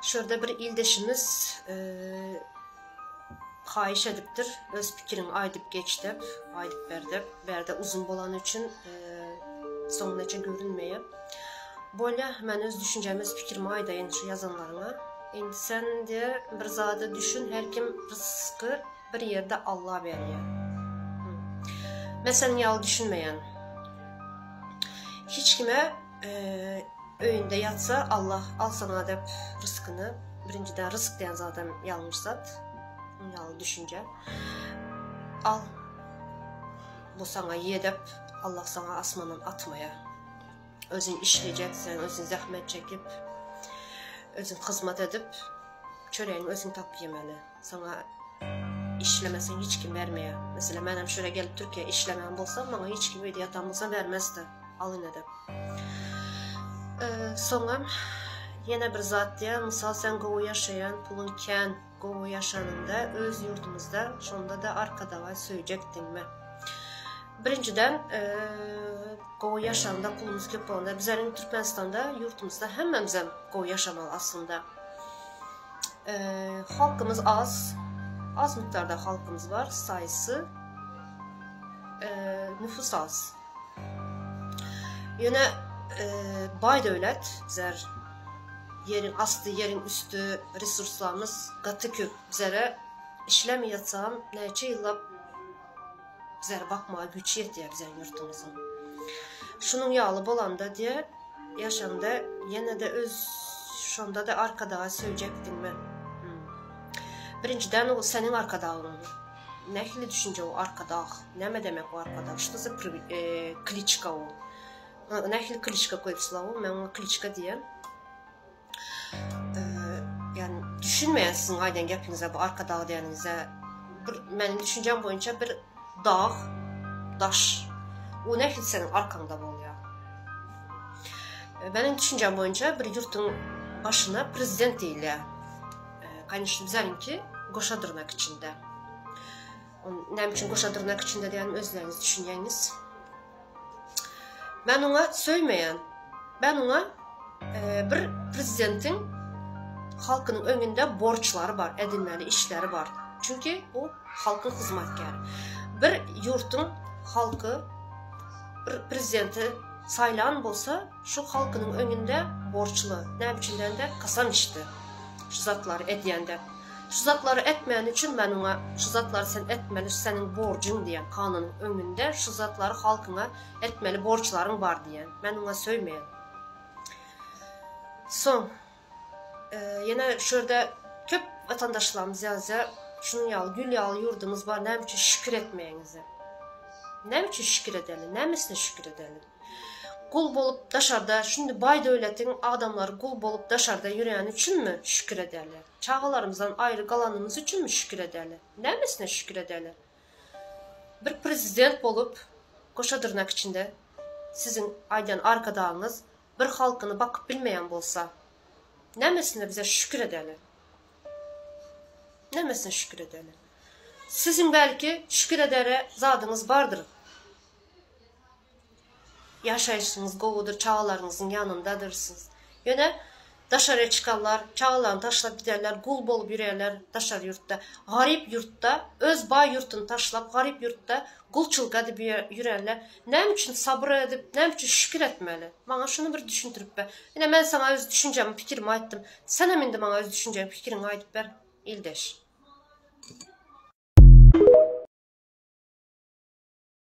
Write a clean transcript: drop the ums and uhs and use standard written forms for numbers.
Şu ýerde bir ildeşimiz haýyş edipdir, öz pikiriňi aýdyp geç dep, aýdyp ber dep. Bärde uzyn bolany üçin soňunaça görünmeýär. Bolýa, men öz düşünjämi, öz pikirimi aýdaýyn şu ýazanlaryňa. Indi sen de bir zada düşün, her kim rysky bir ýerde Alla berýär. Men seniň ýaly düşünmeýän. Hiç kime öýünde ýatsa Allah al saňa dep ryskyny, birinjiden rysk diýen zadam ýalňyş zat. Ýaly düşünje. Al bu saňa ýe dep Allah saňa asmandan atmaýar. Özüň işlejeksen, özüň zähmet çekip, özüň hyzmat edip, çöregiňi özüň tapyp ýemeli. Saňa işlemeseň hiç kim bermeýär. Meselem, menem şuraya gelip Türkiýä işlemän bolsam, maňa hiç kim öýde ýatan bolsam bermezdi. Al ine dep. Soňam ýene bir zat diýýär, mysal sen gowy ýaşaýan, puluň kän, gowy ýaşanyňda öz ýurdumyzda şonda-da Arkadaga söýjekdiňmi? Birinjiden, gowy ýaşanda pulumyz köp bolanda, bizleriň Türkmenistanda ýurtumyzda hemmemizem gowy ýaşamaly aslynda. Halkymyz az, az mukdarda halkymyz bar, saýysy nüfus az. Ýöne baý döwlet bizler ýeriň asty, ýeriň üsti resurslarymyz gaty köp. Bizlere işlemey ýatsagam näçe ýyllap bizlere bakmaga güýçi ýetýär bizleriň ýurtumyzyň. Şunuň ýaly bolanda diýe ýaşanda ýene-de öz şonda-da Arkadaga söýjekdiňmi? Birinjiden ol seniň Arkadagyň. Nähili düşünje o Arkadag? Näme demek o Arkadag? Što za kliçka o? Nähili kliçka goýupsylar o? Men oňa kliçka diýen. Ýani düşünmeýän siziň aýdan gepiňize bu Arkadag diýeniňize. Bir meniň düşünjem boýunça bir dag, daş. O nähili seniň arkaňda bolýar? Meniň düşünjem boýunça bir ýurtuň başyna prezident diýilýär. Kanyşly bizäniňki goşa dyrnak içinde. Näme üçin goşa dyrnak içinde diýenim özleriňiz düşünýäňiz. Men oňa söýmeýän. Ben oňa e, bir prezidentiň halkynyň öňünde borçlary bar, edilmeli işleri bar. Çünki o halkyň hyzmatkäri. Bir ýurtuň halky bir prezidenti saýlan bolsa, şu halkynyň öňünde borçly. Näme üçin diýende, kasam içdi. Şu zatlary edýände. Şu zatlary etmeýän üçin men oňa şu zatlary sen etmeli, şu seniň borjuň diýen kanunyň öňünde şu zatlary halkyňa etmeli borçlaryň bar diýen. Men oňa söýmeýän. Soň ýene şu ýerde köp watandaşlarymyz ýazýar, şunuň ýaly gül ýaly ýurdumyz bar, näme üçin şükür etmeýäňiz? Näme üçin şükür edeli? Nämesine şükür edeli? Gul bolup daşarda, şindi baý döwletiň adamlary gul bolup daşarda ýöräni üçinmi şükür edeli? Çagalarymyzdan aýry galanymyz üçinmi şükür edeli? Nämesine şükür edeli? Bir prezident bolup goşa dyrnak içinde siziň aýdan arkadagyňyz bir halkyny bakyp bilmeýän bolsa, nämesine bize şükür edeli? Nämesine şükür edeli? Siziň belki şükür edere zadyňyz bardyr. Ýaşaýşyňyz gowudyr, çagalaryňyzyň ýanyndadyrsyz. Ýöne daşarya çykanlar, çagalaryny taşlap giderler, gul bolup ýürerler daşary ýurtda. Garyp ýurtda, öz baý ýurtuny taşlap, garyp ýurtda gulçulyk edip ýürerler. Näme üçin sabyr edip, näme üçin şükür etmeli? Maňa şuny bir düşündirip ber. Ine men saňa öz düşünjemi, pikirimi aýtdym. Senem indi maňa öz düşünjeňi, pikiriňi aýdyp ber, ildeş.